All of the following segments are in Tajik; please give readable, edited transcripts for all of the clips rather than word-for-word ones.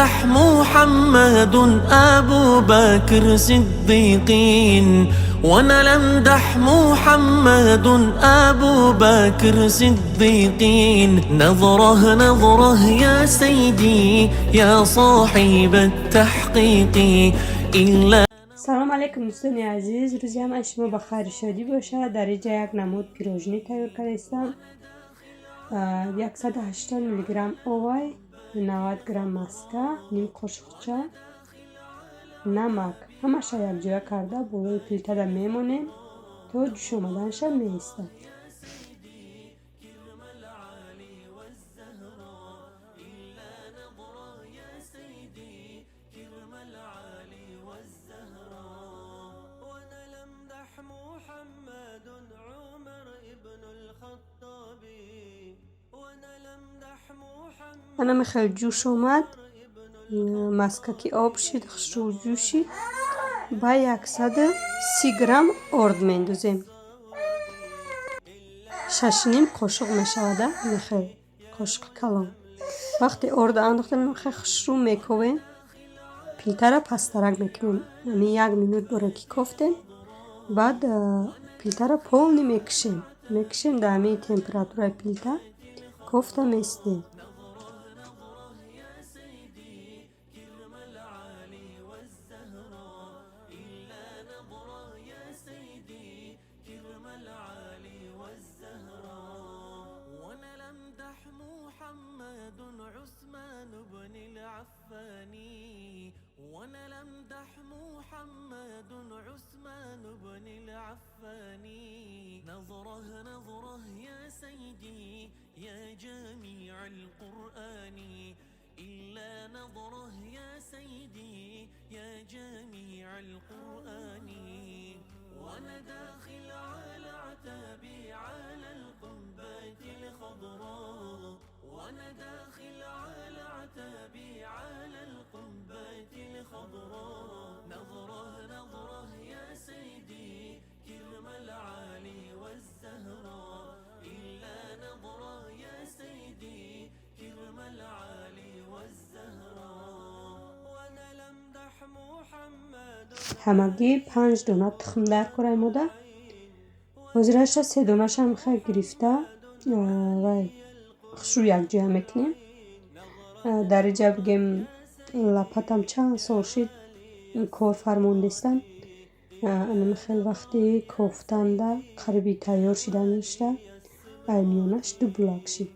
لمدح محمد أبو بكر صديقين، وانا لمدح محمد أبو بكر صديقين. نظره نظره يا سيدي يا صاحب التحقيق إلا Салом алейкум, дӯстони азиз! Рӯзи ҳамаи шумо ба хайру шодӣ бошад. Дар инҷа як намуд пирожни тайёр кардаистам: 180 миллиграмм овай, 90 грамм маска, ним қошуқча намак. Ҳамаша якҷоя карда, болои плитада мемонем, то ҷӯш омаданаша меистад. Ана михел ҷӯш омад маска, ки об шид, хушрӯ ҷӯшид, ба 130 грамм орд мендозем. 6,5 қошуқ мешавада, михел қошуқи калон. Вақте орда андохтем, михел хушрӯ мековем, плитара пасттарак мекунем. Ами як минут боре ки кофтем, баъд плитара полный мекушем. Мекушем, дар ҳамин температураи плита кофта местем. وانا لمدح محمد عثمان بن العفان. نظره نظره يا سيدي يا جميع القرآن، إلا نظره يا سيدي يا جميع القرآن. وانا داخل على عتابي على القبة الخضراء، وانا داخل على عتابي على القبة الخضراء. نظره نظره يا سيدي كرم العالي والزهراء، إلا نظره يا سيدي كرم العالي والزهراء. وانا لمدح محمد. Ҳамагӣ панҷ дона тухм дар кораи мода. Ҳозираша се донаша михел гирифта вай хушрӯ якҷоя мекунем. Дар инҷа бигем, лопатам чанд сол шид, кор фармондестам. Ана михел вақти кофтанда, қариби тайёр шиданашда, ай миёнаш ду булак шид.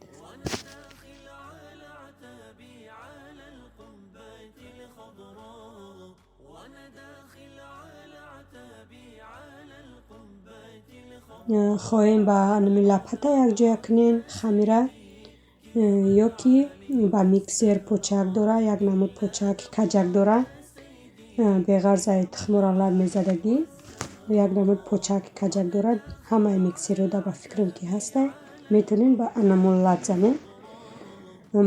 Хоҳем, ба анами лопата якҷоя кунем хамира ё ки ба миксер. Почак дора, як намуд почаки каҷак дора, беғарзаи тухморо лат мезадагӣ, як намуд почаки каҷак дорад. Ҳамаи миксерҳода, ба фикрам, ки ҳастай, метавонем ба анамон лат занем.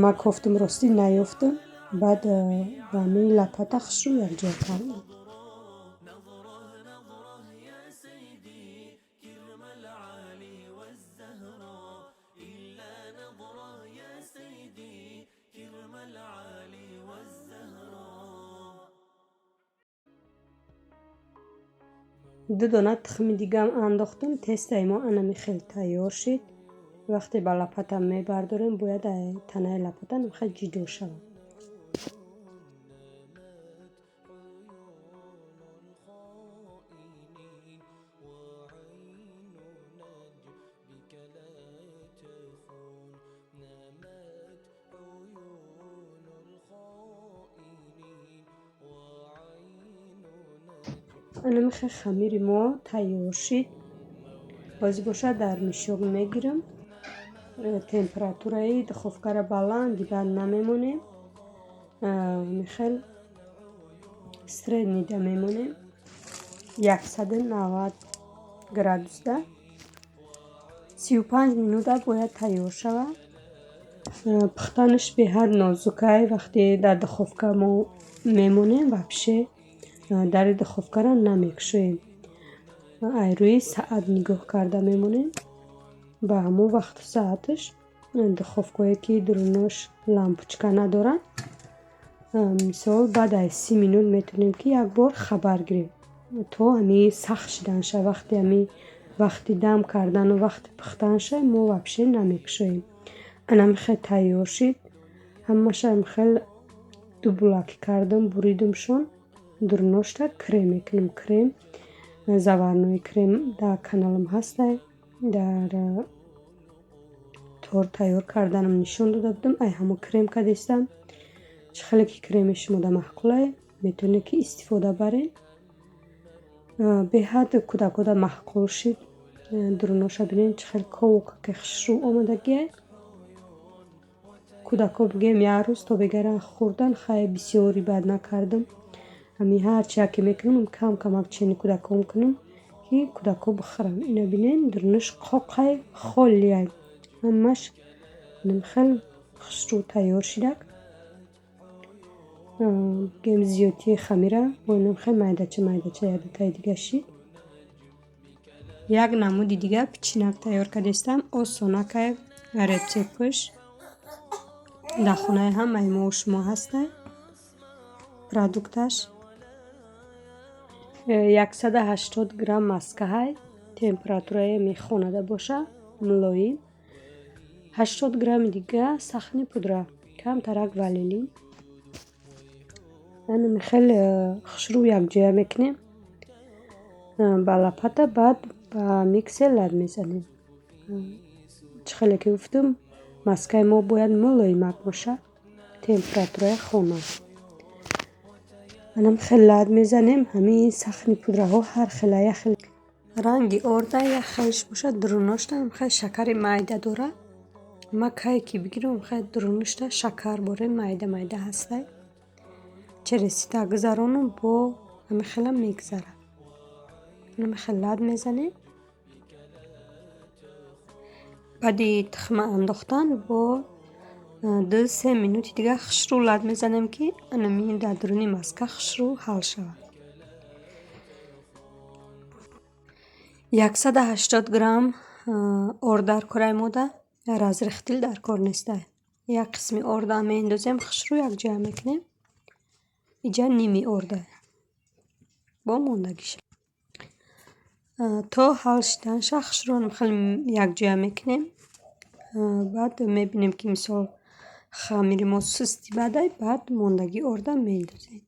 Ман кофтум, ростӣ наёфтум, баъд ба ҳамин лопата хушрӯ якҷоя кардам. Ду дона тухми дигам андохтум. Тестаи мо анами хел тайёр шид. Вақте ба лопата мебардорем, бояд танаи лопата хел ҷидо шавад. Анамихе хамири мо тайёр шид. Бози бошад, дар мишоқ мегирам. Температураи духовкара баланди бад намемонем, михел среднида мемонем, 190 градусда 35 минута бояд тайёр шавад. Пухтанаш беҳад нозукай. Вақте дар духовка мо мемонем, вообще дари духовкаро намекушоем, ай рӯи саат нигоҳ карда мемонем. Ба ҳамон вақту сааташ, духовкое ки дурунош лампочка надоранд. Мисол, баъд аз 30 минут метавонем, ки як бор хабар гирем, то ҳамин сахт шиданша. Вақти ҳамин вақти дам кардану вақти пухтанша мо вообще намекушоем. Анами хел тайёр шид. Ҳамаша хел дубулакӣ кардам, буридумшон. Дурношта крем мекунем. Крем, заварной крем дар каналам ҳастай. Дар торт тайёр карданам нишон дода будам. Ай ҳамо крем кардистам. Чӣ хеле ки креми шумода маъқулае, метавонед, ки истифода баред. Беҳад кӯдакода маъқул шид. Дуруноша бинед, чӣ хел ковокаки хушрӯ омадагиай. Кӯдако, бигӯем, як рӯз то бегаран хӯрдан. Хай, бисёри бад накардам. Ҳамин ҳарчи яке мекунам, кам камак чени кӯдакон кунам, ки кӯдако бихӯранд. Ина бинед, дурунаш қоқай, холиай, ҳамаш хел хушрӯ тайёр шидак. Бигӯем, зиёдтии хамира бо инам хел майдача майдача якдутаи дига шид. Як намуди дига печенье тайёр кардистам, осонакай. Рецептш дар хонаи ҳамаи мову шумо ҳастай. Продукташ: 180 грамм маскаҳай, температураи хонада боша, мулоим, 80 грамми дига сахарный пудра, камтарак ванилин. Анами хел хушрӯ якҷоя мекунем ба лопата, баъд ба миксер лат мезанем. Чӣ хеле ки гуфтум, маскаи мо бояд мулоимак боша, температураи хона. Анам хел лат мезанем. Ҳамин сахарный пудраҳо ҳар хела, як хел ранги орда, як хелш бошад, дуруношта хел шакари майда дорад. Ма кае ки бигирам, хел дурунашта шакар борем, майда майда ҳастай. Через сито гузаронам, бо ҳамин хелам мегузарад. Ҳамин хел лат мезанем. Баъди тухма андохтан бо 2-3 минути дига хушрӯ лат мезанем, ки анамин дар дуруни маска хушрӯ ҳал шавад. 180 грамм орд дар кораи мода, разрыхлитель дар кор нестай. Як қисми орда меандозем, хушрӯ якҷоя мекунем. Иҷа ними орда бо мондагиша то ҳал шиданша хушрӯ хеле якҷоя мекунем. Баъд мебинем, ки мисол хамири мо сусти баъдай, баъд мондагии орда меандозем.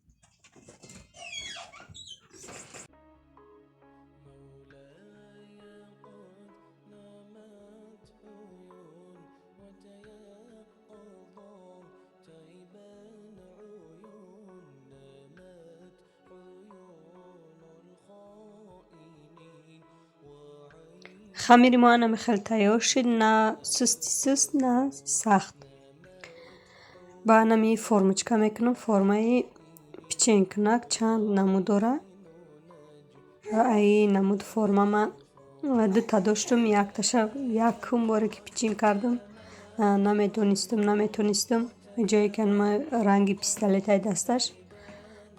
Хамири мо анами хел тайёр шид, на сусти суст, на сахт. Ба анами формочка мекунам. Формаи печенькунак чанд намуд дорад. Аи намуд форма ман дута доштум. Якташа якум боре ки печень кардам, намедонистум, наметонистум. Ҷое ки ранги пистолетаи дасташ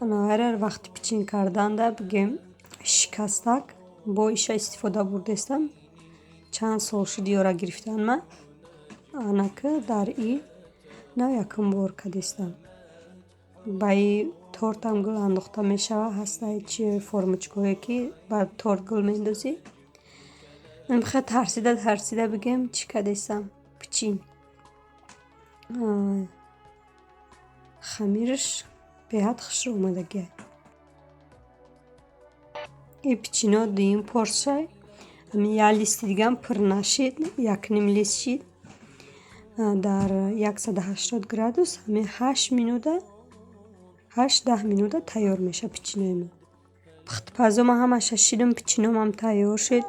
анавайра вақти печень карданда, бигем, шикастак. Бо иша истифода бурдестам. Чанд сол шуд ёра гирифтан ман. Анака дар и нав якум бор кардистам. Ба и тортам гул андохта мешавад. Ҳастай чи формочкаҳое, ки ба торт гул меандозӣ. Хел тарсида тарсида, бигем, чӣ кардестам, печень. Хамираш беҳад хушрӯ омадагиай. И печеньо дуюм порсияй. Ҳамин як листи дигаам пур нашид, якним лист шид. Дар 180 градус ҳамин 8 минута, 8-10 минута тайёр мешавад печеньои мо. Пухтупазома ҳамаша шидум, печеньомам тайёр шид,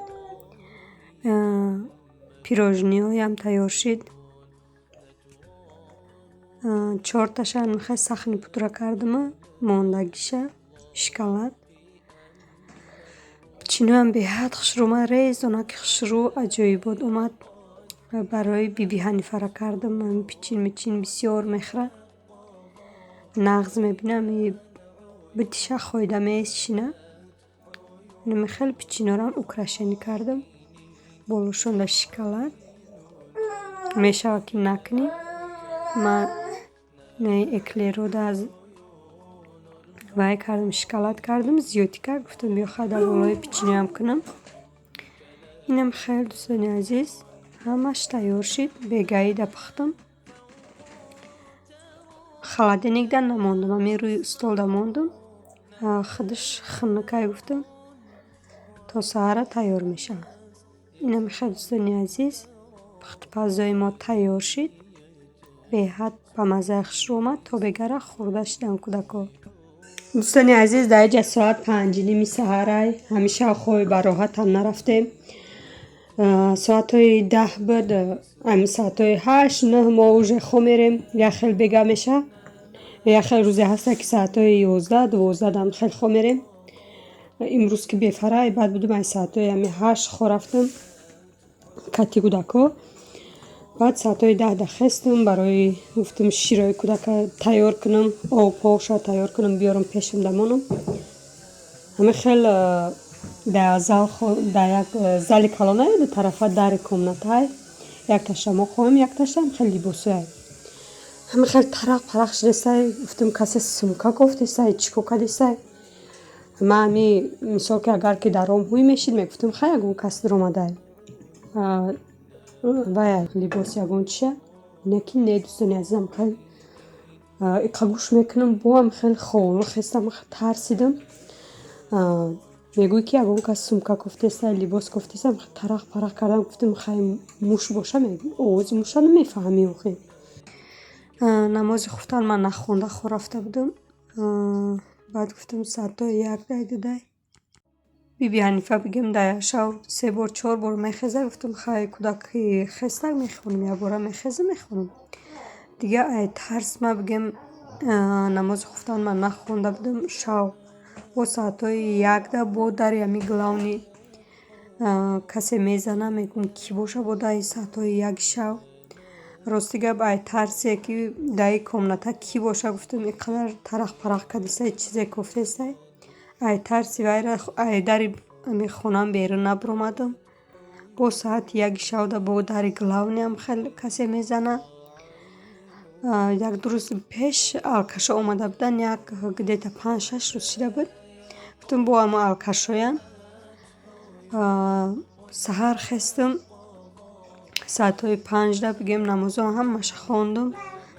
пирожныйҳоям тайёр шид. Чорташа хел сахарный пудра кардаму мондагиша шоколад. Печеньоям беҳад хушрӯ омад, резонаки хушрӯ, аҷоибот омад. Барои биби Ҳанифара кардам. Ҳамин печень мечин бисёр мехӯрад, нағз мебинам, битиша хоида мешина. Инами хеле печеньорам украшение кардам, болошонда шоколад. Мешавад, ки накунӣ. Ман эклерҳода аз Вай кардам, шоколад кардам, зиёдтӣ кард, гуфтам, биё, хай, дар болои печеньеам кунам. Инам хеле, дӯстони азиз, ҳамаш тайёр шид. Бегаида пухтам. Холодильникда намондам, ҳамин рӯи столда мондум. Худаш хунукай, гуфтам, то саҳара тайёр мешавад. Инам хеле, дӯстони азиз, пухтупазои мо тайёр шид. Беҳад ба маззаи хушрӯ омад, то бегара хӯрда шидан кӯдако. Дӯстони азиз, дар иҷа соат 5:30 саҳарай. Ҳамеша хоби бароҳатам нарафтем. Соатҳои 10 буд, ами соатҳои 8, 9 мо уже хоб мерем. Як хел бега меша. Як хел рӯзе ҳаста, ки соатҳои 11, 12 дам хел хоб мерем. Имрӯз ки бефарай баъд будум, ай соатҳои ами 8 хоб рафтам кати кӯдако. Баъд соатҳои 10 да хестам, барои гуфтам, широи кӯдака тайёр кунам, обҳоша тайёр кунам, биёрам, пешам дамонам. Ҳамин хел дар зал, дар як зали калонае, ду тарафа дари комнатаай. Якташа мо хоҳем, якташа хел либосояй. Ҳамин хел тарақ парақ шудесай, гуфтам, касе сумка кофтесай, чӣ кор кардесай. Ман ҳами мисол, ки агар ки даром ҳуй мешид, мегуфтам, хай, ягон кас даромадай. Вая либос ягон чия. Лекин не, дӯстони азизам, хел иқа гӯш мекунам, боам хел ховолу хестам, тарсидам. Мегӯй, ки ягон кас сумка кофтесай, либос кофтесай, тарақ парақ кардам, гуфтам, хай, муш боша, овози муша намефаҳмӣ охи. Намози хуфтан ман нахонда хоб рафта будам. Баъд гуфтам, соатҳои 1 дай, 2 дай. Биби Ҳанифа, бигем, дар шав се бор, чор бор мехеза. Гуфтам, хай, кӯдаки хестак, мехонам, якбора мехезам, мехонам. Дига ай тарс ма, бигем, намози хуфтан ман нахонда будам шав. Бо соатҳои 1 да бо дари ҳами главный касе мезана, мегӯм, кӣ боша бо даи соатҳои 1-и шав. Рости гап, ай тарсе, ки даи комната кӣ боша, гуфтам, ин қадар тарақ парақ кардесай, чизе кофтесай. Ай тарси вайра ай дари ҳами хонаам берун набаромадам. Бо соати 1-и шавда бо дари главныям хел касе мезана. Як ду рӯз пеш алкашо омада буданд, як где-то 5-6 рӯз шида буд. Гуфтам, бо ҳама алкашоянд. Саҳар хестам, соатҳои 5-да, бигем, намозо ҳамаша хондум.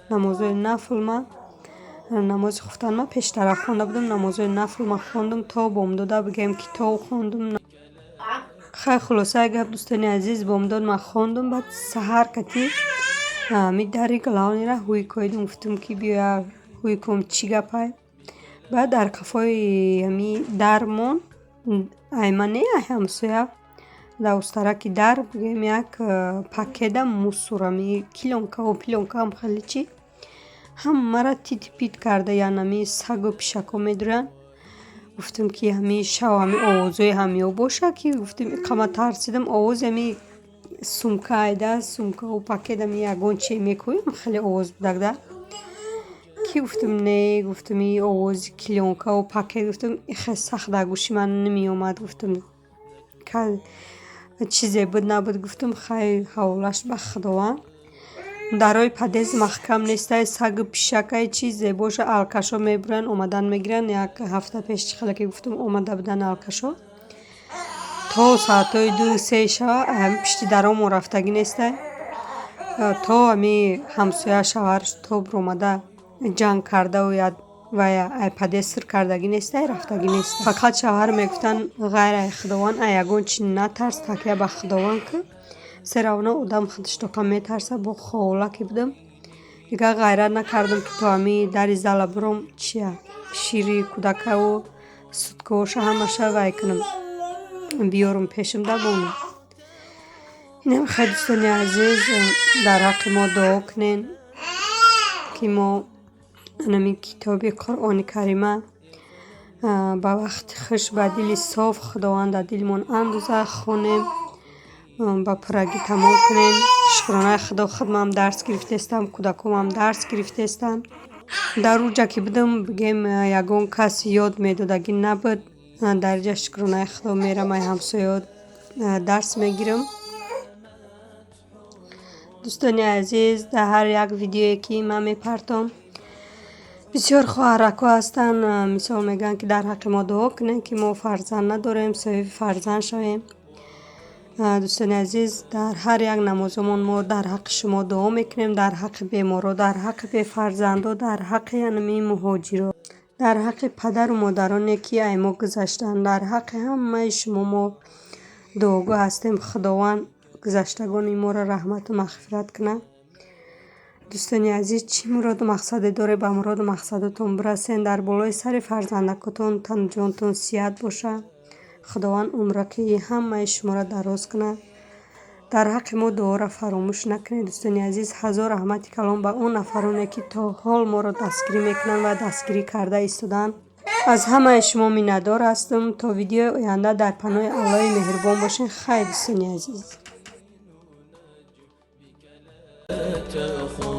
Намозҳои нафл ма, намози хуфтан ма пештара хонда будам, намозҳои нафл ма хондум, то бомдода, бигем, китоб хондум. Хай, хулосаи гап, дӯстони азиз, бомдод ман хондум, баъд саҳар кати ми дари главныйра ҳуй коидум, гуфтум, ки биёя ҳуй кун, чӣ гапай. Баъд дар қафои ҳами дармон, ай ман не, ай ҳамсоя, дар устараки дар, бигем, як пакета мусор, ами клёнкаву плёнкаам, хеле чӣ, ҳамаро тити пит карда, яъне ами сагу пишакҳо медуранд. Гуфтам, ки ҳами шав ҳами овозҳои ҳамиҳо боша, ки гуфтам, иқа ман тарсидам, овози ҳами сумка айда, сумкаву пакет, ами ягон чие мекӯям, хеле овоз будак да. Ки гуфтам, не, гуфтам, и овози клёнкаву пакет, гуфтам, ихе сахт дар гӯши ман намеомад, гуфтам, чизе буд набуд, гуфтам, хай, ҳаволаш ба Худованд. Дарои подъезд маҳкам нестай, сагу пишакай, чизе боша, алкашо мебуранд, омадан мегиранд. Як ҳафта пеш, чӣ хеле ки гуфтам, омада буданд алкашо. То соатҳои 2, 3 шава ҳами пишти даромон рафтагӣ нестай. То ҳами ҳамсоя шавҳараш то биромада ҷанг кардаву вай ай подъезд сир кардагӣ нестай, рафтагӣ нестай. Фақат шавҳар мегуфтанд, ғайр ай Худованд ай ягон чи натарс, такя ба Худованд кун. Все равно одам худаш тоқа метарса, бо ховола ки будам. Дигар ғайрат накардам, ки то ҳами дари зала биром, чия шири кӯдакаву суткаоша ҳамаша вай кунам, биёрам, пешам да монам. Инам хеле, дӯстони азиз, дар ҳаққи мо дуо кунен, ки мо анами китоби Қуръони Карима ба вақти хуш, ба дили соф Худованд дар дилмон андоза, хонем, ба пуррагӣ тамом кунем. Шукронаи Худо, худмам дарс гирифтаистам, кӯдакомам дарс гирифтаистанд. Дар уҷа ки будам, бигем, ягон кас ёд медодагӣ набуд. Дар инҷа, шукронаи Худо, мерам, ай ҳамсояҳо дарс мегирам. Дӯстони азиз, дар ҳар як видеое, ки ман мепартом, Бисёр хоҳарако ҳастанд, мисол мегӯянд, ки дар ҳаққи мо дуо кунед, ки мо фарзанд надорем, соҳиби фарзанд шавем. Дӯстони азиз, дар ҳар як намозомон мо дар ҳаққи шумо дуо мекунем, дар ҳаққи беморо, дар ҳаққи бефарзандо, дар ҳаққи янами муҳоҷиро, дар ҳаққи падару модароне, ки ай мо гузаштанд, дар ҳаққи ҳамаи шумо мо дуогӯ ҳастем. Худованд гузаштагони моро раҳмату мағфират кунад. Дӯстони азиз, чӣ муроду мақсаде доред, ба муроду мақсадотон бирасен. Дар болои сари фарзандакотон тану ҷонтон сиҳат бошад. Худованд умраки ҳамаи шуморо дароз кунад. Дар ҳаққи мо дуоро фаромӯш накунед, дӯстони азиз. Ҳазор раҳмати калон ба он нафароне, ки то ҳол моро дастгирӣ мекунанд ва дастгирӣ карда истодаанд. Аз ҳамаи шумо миннатдор ҳастам. То видеои оянда дар паноҳи Аллоҳи меҳрубон бошед. Хайр, дӯстони азиз. تأخذ